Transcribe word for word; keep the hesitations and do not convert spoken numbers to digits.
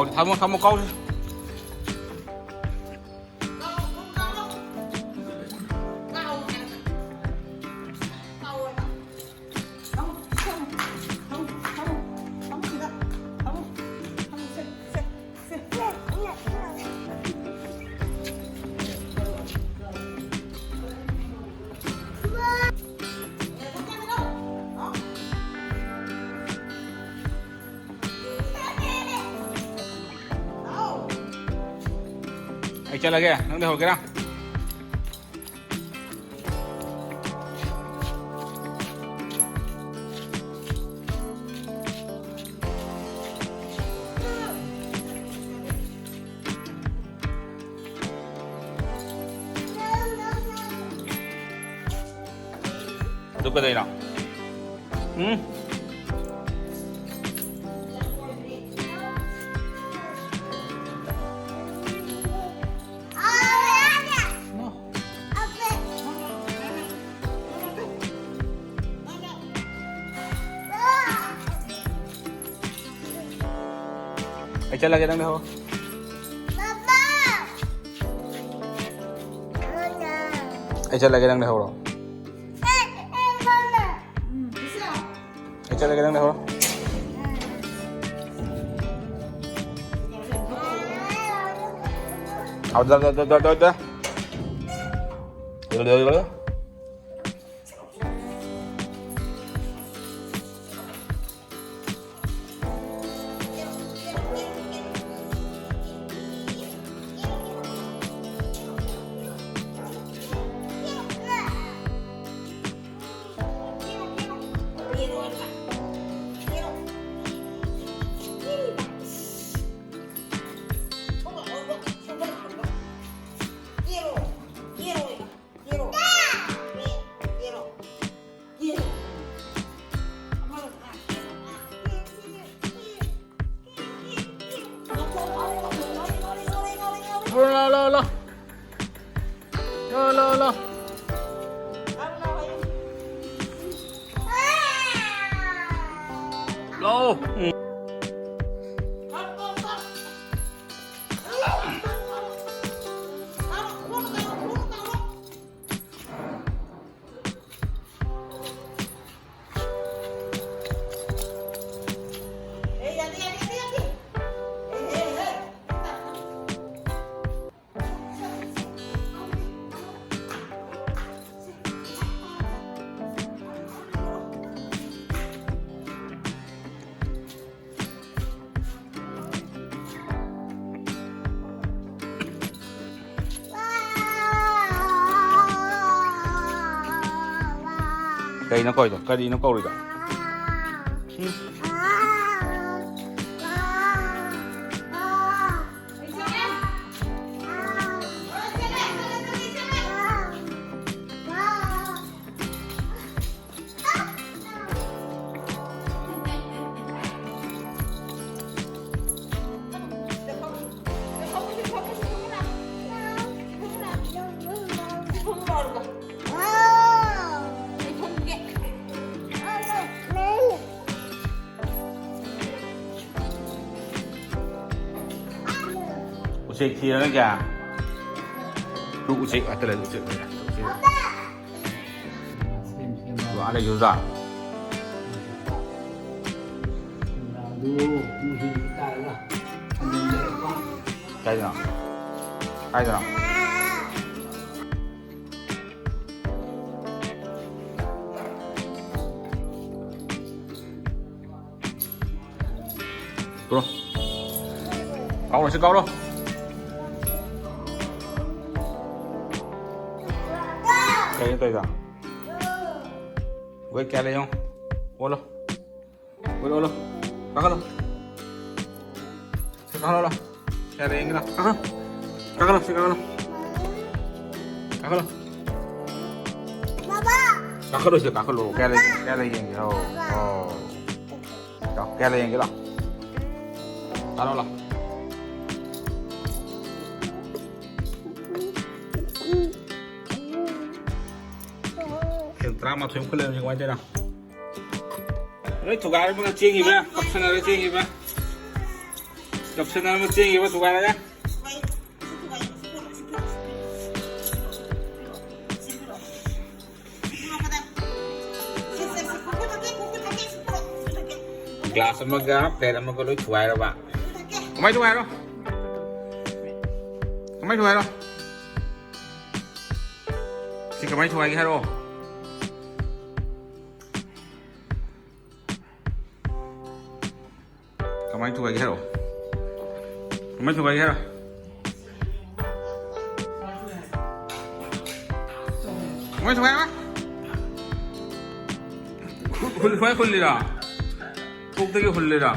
ꯊꯝꯃꯣ, ꯊꯝꯃꯣ, ꯀꯥꯎꯁꯦ꯫ ꯑꯩ ꯆꯠꯂꯒꯦ, ꯅꯪ ꯂꯩꯍꯧꯔꯒꯦꯔꯥ? ꯑꯗꯨ ꯀꯩꯗꯧꯔꯤꯅꯣ? ꯎꯝ? ꯑꯩ ꯆꯠꯂꯒꯦ, ꯅꯪ ꯂꯩꯍꯧꯔꯣ꯫ ꯑꯩ ꯆꯠꯂꯒꯦ, ꯅꯪ ꯂꯩꯍꯧꯔꯣ꯫ ꯑꯩ ꯆꯠꯂꯒꯦ, ꯅꯪ ꯂꯩꯍꯧꯔꯣ꯫ ꯍꯧꯗ, ꯍꯧꯗ, ꯍꯧꯗ, ꯍꯧꯗ, ꯍꯧꯗ꯫ ꯂꯥꯎ, ꯂꯥꯎ, ꯂꯥꯎ꯫ ꯂꯥꯎ, ꯂꯥꯎ, ꯂꯥꯎ꯫ ꯂꯥꯎ꯫ ꯎꯝ꯫ ꯀꯩꯅꯣ ꯀꯧꯔꯤꯗꯣ? ꯀꯔꯤꯅꯣ ꯀꯧꯔꯤꯗꯣ? ꯎꯝ? ꯎꯆꯦꯛ ꯊꯤꯔꯒ ꯀꯌꯥ? ꯇꯨ ꯎꯆꯦꯛ ꯉꯥꯛꯇ ꯂꯩ, ꯎꯆꯦꯛ ꯂꯩꯔꯦ, ꯎꯆꯦꯛ꯫ ꯁꯦꯝ, ꯁꯦꯝ꯫ ꯋꯥ ꯂꯩꯖꯨꯗ꯫ ꯁꯦꯝ, ꯑꯗꯨ, ꯅꯨꯡꯁꯤꯠ ꯇꯥꯔꯒ꯫ ꯀꯥꯏꯗꯅꯣ? ꯀꯥꯏꯗꯅꯣ? ꯀꯥꯎꯔꯣ꯫ ꯀꯥꯎꯔꯣ, ꯁꯤ ꯀꯥꯎꯔꯣ꯫ ꯀꯩꯅꯣ ꯇꯧꯔꯤꯗꯣ? ꯋꯦꯠ ꯀꯌꯥ ꯂꯩ ꯌꯦꯡꯉꯣ꯫ ꯑꯣꯜꯂꯣ꯫ ꯋꯦꯠ ꯑꯣꯜꯂꯣ꯫ ꯀꯥꯈꯠꯂꯣ꯫ ꯁꯤ ꯀꯥꯈꯠꯂꯣ꯫ ꯀꯌꯥ ꯂꯩ ꯌꯦꯡꯒꯦ ꯂꯥꯎ꯫ ꯀꯥꯈꯠꯂꯣ꯫ ꯀꯥꯈꯠꯂꯣ, ꯁꯤ ꯀꯥꯈꯠꯂꯣ꯫ ꯀꯥꯈꯠꯂꯣ꯫ ꯕꯥꯕꯥ꯫ ꯀꯥꯈꯠꯂꯣ, ꯁꯤ ꯀꯥꯈꯠꯂꯣ꯫ ꯀꯌꯥ ꯂꯩ, ꯀꯌꯥ ꯂꯩ ꯌꯦꯡꯒꯦ꯫ ꯑꯧ, ꯑꯧ꯫ ꯂꯥꯎ, ꯀꯌꯥ ꯂꯩ ꯌꯦꯡꯒꯦ ꯂꯥꯎ꯫ ꯇꯥꯔꯣ ꯂꯥꯎ꯫ ꯁꯦꯜ ꯇꯔꯥꯃꯥꯊꯣꯏ ꯑꯃ ꯈꯨꯠ ꯂꯩꯔꯝꯃꯤ ꯀꯃꯥꯏꯅ ꯇꯧꯔꯤꯅꯣ? ꯂꯣꯏ ꯊꯨꯒꯥꯏꯔꯝꯃꯒ ꯆꯦꯟꯈꯤꯕ, ꯀꯞꯁꯟꯅꯔ ꯆꯦꯟꯈꯤꯕ꯫ ꯀꯞꯁꯟꯅꯔ ꯆꯦꯟꯈꯤꯕ ꯊꯨꯒꯥꯏꯔꯒ꯫ ꯒ꯭ꯂꯥꯁ ꯑꯃꯒ ꯄ꯭ꯂꯦꯠ ꯑꯃꯒ ꯂꯣꯏ ꯊꯨꯒꯥꯏꯔꯕ꯫ ꯀꯃꯥꯏ ꯊꯨꯒꯥꯏꯔꯣ? ꯀꯃꯥꯏ ꯊꯨꯒꯥꯏꯔꯣ? ꯁꯤ ꯀꯃꯥꯏ ꯊꯨꯒꯥꯏꯒꯦ ꯍꯥꯏꯔꯛꯑꯣ꯫ ꯀꯃꯥꯏ ꯊꯨꯒꯥꯏꯒꯦ ꯍꯥꯏꯔꯛꯑꯣ꯫ ꯀꯃꯥꯏ ꯊꯨꯒꯥꯏꯒꯦ ꯍꯥꯏꯔꯣ꯫ ꯀꯃꯥꯏ ꯊꯨꯒꯥꯏ ꯍꯥꯏꯕ? ꯍꯨꯜ ꯍꯨꯜ ꯁꯨꯃꯥꯏꯅ ꯍꯨꯜꯂꯤꯔꯥ? ꯀꯣꯛꯇꯒꯤ ꯍꯨꯜꯂꯤꯔꯥ?